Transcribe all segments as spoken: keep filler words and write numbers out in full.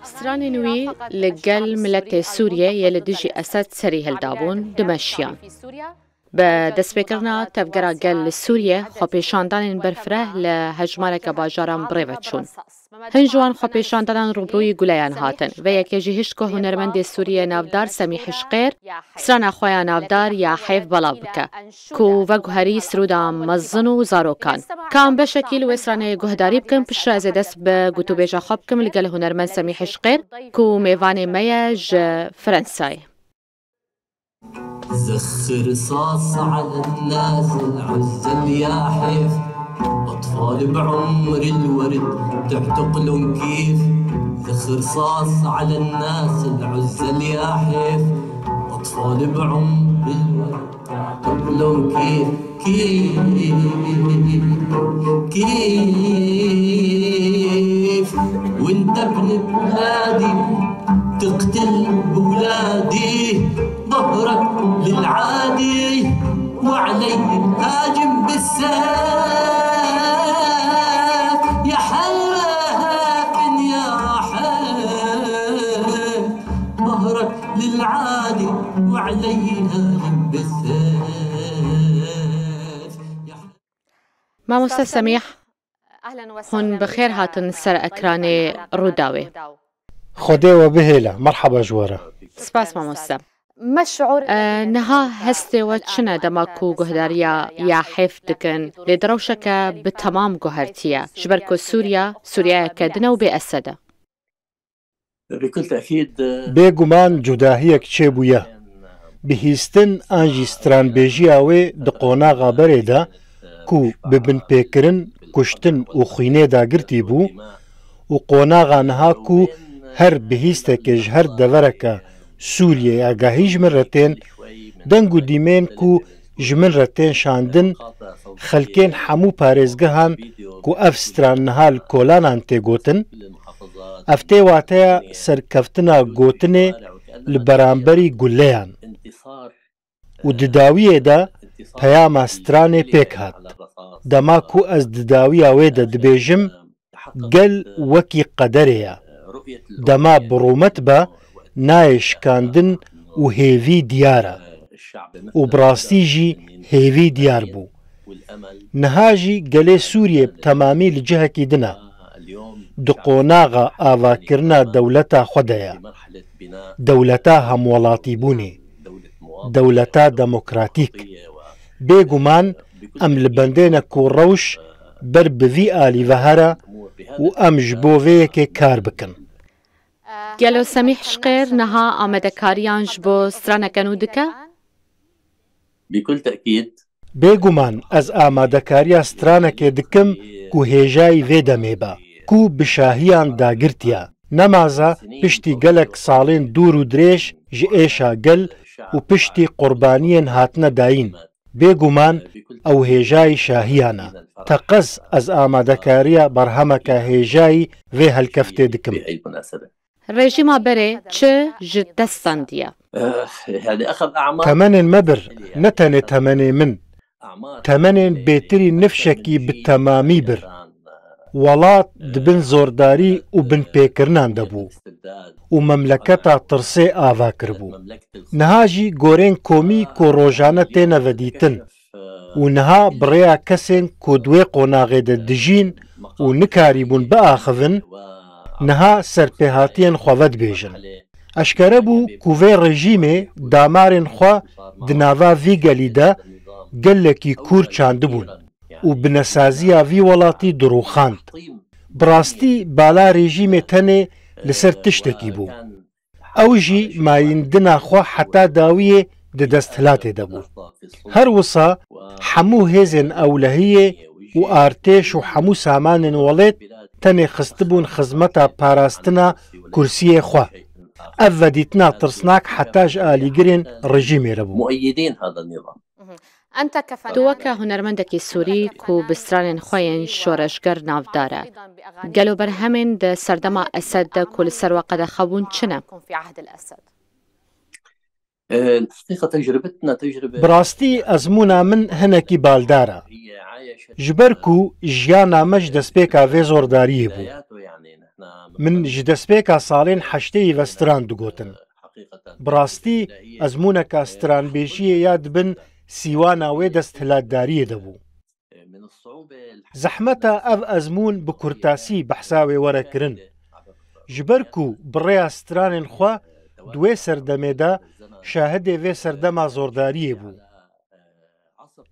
Stranên wî li gel miletê Sûriyê yê li dijî Esed serî hildabûn, dimeşiyan. Bi destpêkirina tevgera gel li Sûriyê, xwepêşandanên berfireh li hejmareke bajaran bi rê ve çûn. Hin ji wan xwepêşandanan rûbirûyî guleyan hatin. Vê yekê jî hişt ku hunermendê Sûriyê navdar Semîh Hişqêr strana xwe ya navdar Ya Heyf belav bike, ku veguherî sirûda mezin û zarokan. Ka em beşekî li wê stranê guhdarî bikin, piştre ez ê dest bi gotûbêja xwe bikim li gel hunermend Semîh Hişqêr, ku mêvanê me ye ji Fransayê. زخ رصاص على الناس العزل يا حيف، أطفال بعمر الورد تعتقلون كيف؟ زخ رصاص على الناس العزل يا حيف، أطفال بعمر الورد تعتقلون كيف؟ كيف؟ كيف؟ وانت ابن بلادي تقتل بولادي، ظهرك للعادي وعلي هاجم بالسيف. يا حافن يا حافن، ظهرك للعادي وعلي هاجم بالسيف. Mamoste Semîh, hûn bi xêr hatin ser ekranê Rûdawê. Xwedê we bihêle, merheba ji we re. Spas mamoste. E, niha hestê we çi ne dema ku guhdariya Ya Heyf dikin, lê di rewşeke bi temam guhertiye, ji ber ku Sûriya, Sûriyayeke din e û bê Esed e. بكل تأكيد. Bêguman cudahiyek çêbûye. Bihîstin an jî stranbêjiya wê di qonaxa berê de ku bi binpêkirin, kuştin û xwînê dagirtî bû û qonaxa niha ku her bihîstekê ji her devereke Sûriyeyê agahî ji min re tên, deng û dîmên ku ji min re tên şandin, xelkên hemû parêzgehan ku ev stran niha li kolanan tê gotin, ev tê wateya serkeftina gotinê li beramberî guleyan. Û di dawiyê de peyama stranê pêk hat. Dema ku ez di dawiya wê de dibêjim, gel wekî qederê ye. Dema bi rûmet be, nayê şikandin û hêvî diyar e. Û bi rastî jî hêvî diyar bû. Niha jî gelê Sûriyê bi temamî li cihekî din e. Di qonaxa avakirina dewleta xwe de ye. Dewleta hemwelatîbûnê. Dewleta demokratîk. Bêguman em li bendê ne ku rewş ber bi vî alî ve here û em ji bo vê yekê kar bikin. Gelo Semîh Hişqêr niha amadekariyan ji bo straneke nû dike? بكل تأكيد. Bêguman ez amadekariya stranekê dikim ku hêjayî vê demê be, ku bi şahiyan dagirtiye. Nemaze piştî gelek salên dûr û dirêj ji êşa gel û piştî qurbaniyên hatine dayîn. Bêguman ew hêjayî şahiyan e. Teqez ez amadekariya berhemeke hêjayî vê helkeftê dikim. Rejîma berê çi ji dest standiye? Temenên me bir, ne tenê temenê min. Temenên bêtirî nifşekî bi temamî bir. Welat di bin zordarî û binpêkirinan de bû û memleketa tirsê ava kiribû. Niha jî gorên komî ku rojane têne vedîtin û niha bi rêya kesên ku di wê qonaxê de dijîn û nikarîbûn biaxivin, niha serpêhatiyên xwe vedibêjin. Eşkere bû ku vê rejîmê damarên xwe di nava vî gelî de gelekî kûr çandibûn û bi nesaziya vî welatî dirûxand. Bi rastî bala rejîmê tenê li ser tiştekî bû. Ew jî mayîndina xwe heta dawiyê di desthilatê de bû. Her wisa hemû hêzên ewlehiyê û artêş û hemû samanên welêt tenê xistibûn xizmeta parastina kursiyê xwe. Ev vedîtina tirsnak heta ji alîgirên rejîmê re bû. مؤيدين هذا النظام. Tu weke hunermendekî Sûrî ku bi stranên xwe yên şoreşger navdar e, gelo berhemên di serdema Esed de ku li ser we qedexe bûn çi ne? الحقيقة تجربتنا تجربة Bi rastî ezmûna min hinekî baldar e. Ji ber ku jiyana me ji destpêka vê zordariyê bû. Min ji destpêka salên heşteyî ve stran digotin. Bi rastî ezmûneka stranbêjiyê ya di bin sîwana wê desthilatdariyê de bû. Zehmet e ev ezmûn bi kurtasî behsa wê were kirin. Ji ber ku bi rêya stranên xwe di wê serdemê de şahidê vê serdema zordariyê bû.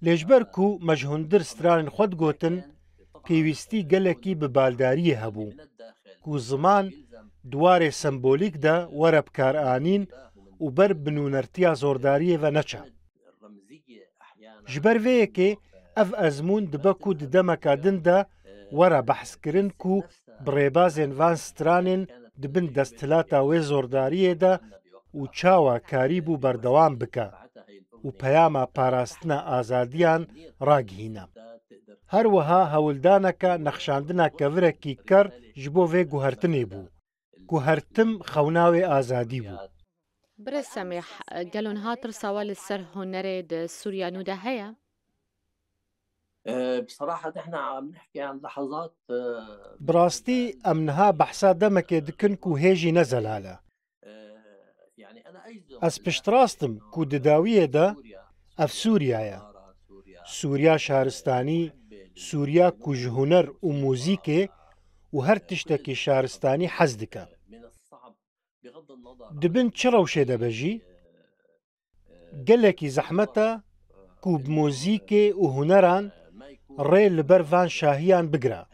Lê ji ber ku me ji hundir stranên xwe digotin, pêwîstî gelekî bi baldariyê hebû, ku ziman di warê sembolîk de were bikaranîn û ber bi nûnertiya zordariyê ve neçe. Ji ber vê yekê ev ezmûn dibe ku di demeka din de were behskirin ku bi rêbazên van stranên di bin desthilata wê zordariyê de û çawa karîbû berdewam bike û peyama parastina azadiyan ragihîne. Her wiha hewldaneke nexşandina kevirekî ker ji bo vê guhertinê bû, ku her tim xewna wê azadî bû. Birêz Semîh, gelo niha tirsa we li ser hunerê di Sûriya nû de heye? Ee, بصراحة نحن عم نحكي عن لحظات, ee, Bi rastî em niha behsa demekê dikin ku hê jî ne zelal e. Ee, yani أنا أجزم Ez piştrast im ku di dawiyê de ev Sûriya ye. Sûriya şaristanî, Sûriya ku ji huner û muzîkê û her tiştekî şaristanî hez dike. Di bin çi rewşê de be jî, gelekî zehmet e ku bi muzîkê û huneran rê li ber van şahiyan bigire.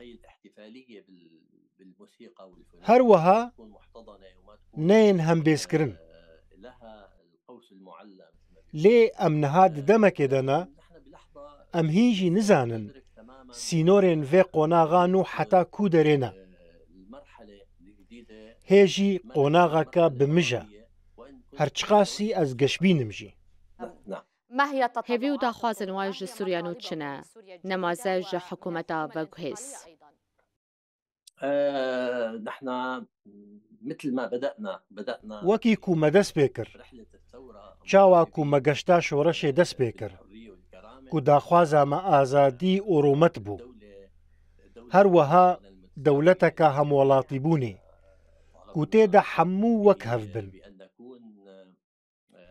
Her wiha neyên hembêzkirin. Lê em niha di demekê de ne, em hîn jî nizanin sînorên vê qonaxa nû heta ku derê ne. Hê jî qonaxeke bi mij e. Her çiqasî ez geşbîn im jî. Hêvî û daxwazên we ji Sûriya nû çi ne? Nemaze ji hikûmeta veguhêz. Ee, نحن مثل ما بدأنا, بدأنا Wekî ku me dest pê kir, رحلة الثورة, çawa ku me geşta şoreşê dest pê kir, ku daxwaza me azadî û rûmet bû. Her wiha dewleteka hemwelatîbûnê, ku tê de hemû wek hev bin.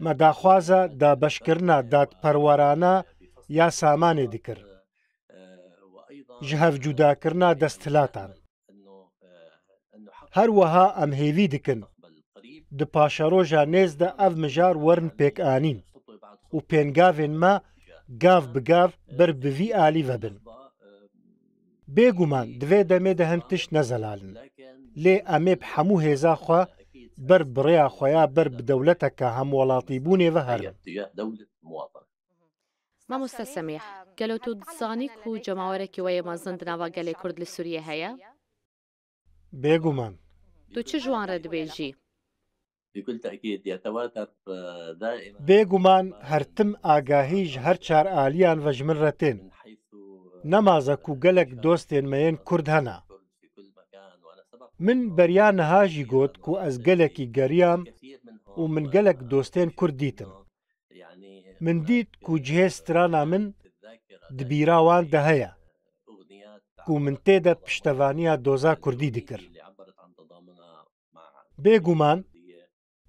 Me daxwaza dabeşkirina dadperwerane ya samanê dikir. Ji hev cudakirina desthilatan. Her wiha em hêvî dikin di paşeroja nêz de ev mijar werin pêkanîn û pêngavên me gav bi gav ber bi vî alî vebin. Bêguman di vê demê de hin tişt ne zelal in. Lê em ê bi hemû hêza xwe ber bi rêya xwe ya ber bi dewleteke hemwelatîbûnê ve herin. Mamoste Semîh, gelo tu dizanî ku cemawerekî we yê mezin di nava gelê Kurd li Sûriyê heye? Bêguman. Tu çi ji wan re dibêjî? بكل تأكيد يتواتر, آه، دائمًا. Bêguman her tim agahî ji her çar aliyan ve ji min re tên. Nemaze ku gelek dostên me yên Kurd hene. Min beriya niha jî got ku ez gelekî geriyam û min gelek dostên Kurd dîtin. Min dît ku cihê strana min di bîra wan de heye, ku min tê de piştevaniya doza Kurdî dikir. Bêguman,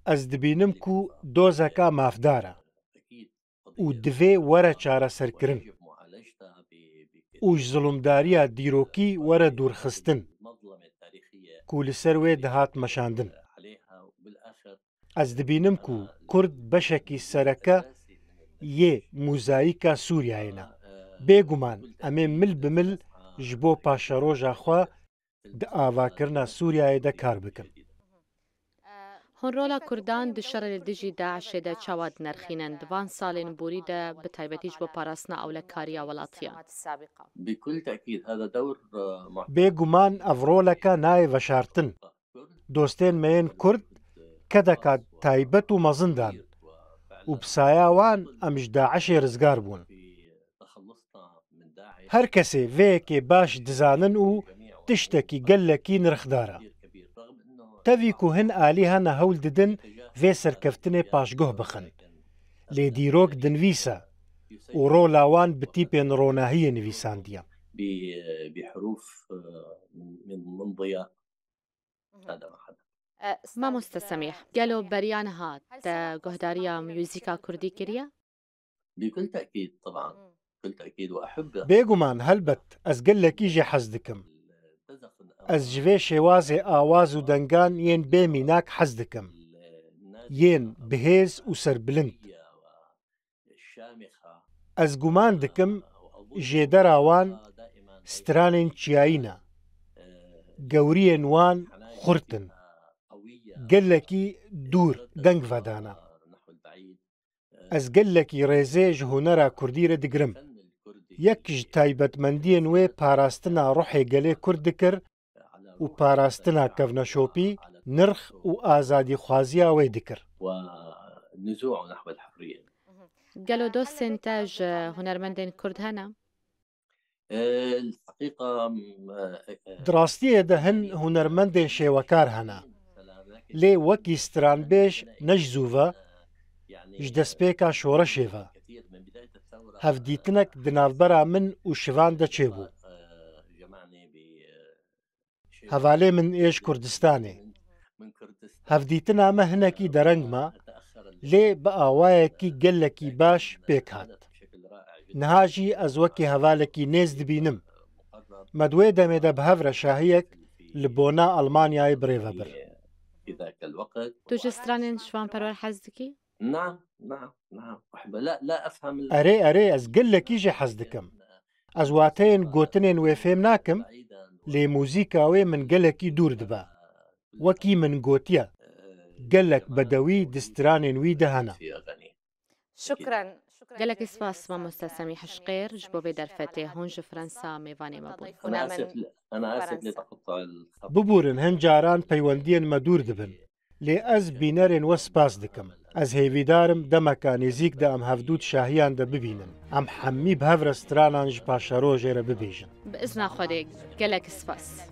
ez dibînim ku dozeka mafdar e û divê were çareserkirin û ji zulumdariya dîrokî were dûrxistin ku li ser wê dihat meşandin. Ez dibînim ku Kurd beşekî sereke yê mozayîka Sûriyeyê ne. Bêguman em ê mil bi mil ji bo paşeroja xwe di avakirina Sûriyeyê de kar bikin. Hûn rola Kurdan di şerê li dijî DAIŞê de çawa dinirxînin? Di van salên borî de, bi taybetî ji bo parastina ewlekariya welatiyan. بكل تأكيد هذا دور, آه, Bêguman ev roleke nayê veşartin. Dostên me yên Kurd kedeka taybet û mezin dan û bi saya wan em ji DAIŞê rizgar bûn. Her kesê vê yekê baş dizanin û tiştekî gelekî nirxdar e. Tevî ku hin alî hene hewl didin vê serkeftinê paşguh bixin. Lê dîrok dinivîse û rola wan bi tîpên ronahiyê nivîsandiye. ب-, بحروف, آه, من, من ضياء. Mamoste Semîh, gelo beriya niha te guhdariya muzîka kurdî kiriye? Bêguman, helbet, ez gelekî jê hez dikim. Ez ji vê şêwazê awaz û dengan yên bê mînak hez dikim. Yên bi hêz û serbilind. Ez guman dikim, jêdera wan stranên çiyayî ne. Gewriyên wan xurt in. Gelekî dûr deng vedane. Ez gelekî rêzê ji hunera kurdî re digirim. Yek ji taybetmendiyên wê parastina ruhê gelê kurd dikir û parastina kevneşopî, nirx û azadîxwaziya wê dikir. Gelo dostên te ji hunermendên kurd hene? Di rastiyê de hin hunermendên şêwekar hene. Lê wekî stranbêj ne ji zû ve, ji destpêka şoreşê ve. Hevdîtinek di navbera min û Şivan de çêbû. Hevalê min ê ji Kurdistanê. Hevdîtina me hinekî dereng ma, lê bi awayekî gelekî baş pêk hat. Niha jî ez wekî hevalekî nêz dibînim. Me di wê demê de bi hev re şahiyek li bona Almanyayê bi rê ve bir. Tu ji stranên Şivan Perwer hez dikî? Erê, erê, ez gelekî jê hez dikim. Ez wateyên gotinên wê fêm nakim, lê muzîka wê min gelekî dûr dibe. Wekî min gotiye, gelek bedewî di stranên wî de hene. Gelekî spas mamoste Semîh Hişqêr ji bo vê derfetê hûn ji Fransa mêvanê me bûn. Bibûrin, hin caran peywendiyên me dûr dibin. Lê ez bînerên we spas dikim. Ez hêvîdar im demeka nêzîk de em hevdû di şahiyan de bibînin. Em hemî bi hev re stranan ji paşerojê re bibêjin. Bi izna Xwedê, gelek spas.